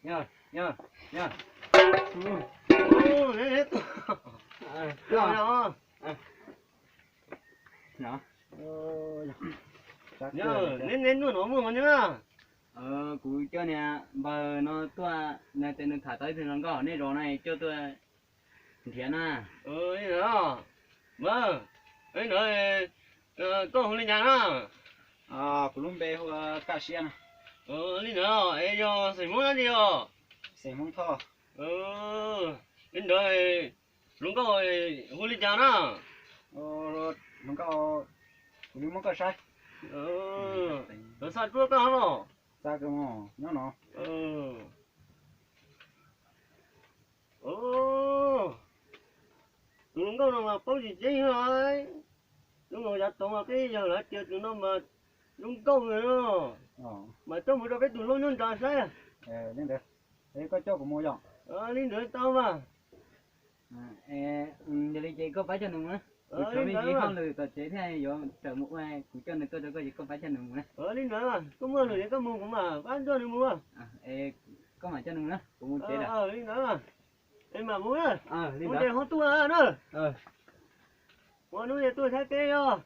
Yog, yog, yog. Neb nuaj no muaj hov nyob. Kuv coj niag npawg no tuaj, nws tias nws tham tau ib tug hluas nkauj nej zos no coj tuaj nrhiav na. Li ntawd, koj hu li cas na? Kuv lub npe hu Kaj Siab no. Li ntawd es yog xeem Hmoob dab tsi os? Xeem Hmoob Thoj. Li ntawd, hluas nkauj hu li cas na? Hluas nkauj, kuv li muab koj saib. Lawv xa tuaj koj los? Xa kawg mas nyob no. Tus hluas nkauj no mas paub tsis tseeb, zoo nkaus yav tod mas peb yawg lawv tias tus no mas zoo nkauj no, mas coj mus rau peb tus hluas nyob ntawd saib. Li ntawd, koj coj kuv mus yom? Li ntawd tau mas. Yog li ces koj pab coj nws mus na. Kuv tshuav me ntsis hauj lwm tom tsev thiaj yuav raws mus ua, kuv coj nws tuaj rau koj ces koj pab coj nws mus na. Li ntawd, koj muaj lwm ces koj mus, kuv mam pab coj nws mus. Koj mam coj nws mus na, kuv mus tsev lawm. Li ntawd, es mam mus na. Mus ces ho tuaj na. Ua hnub ces tuaj saib peb os.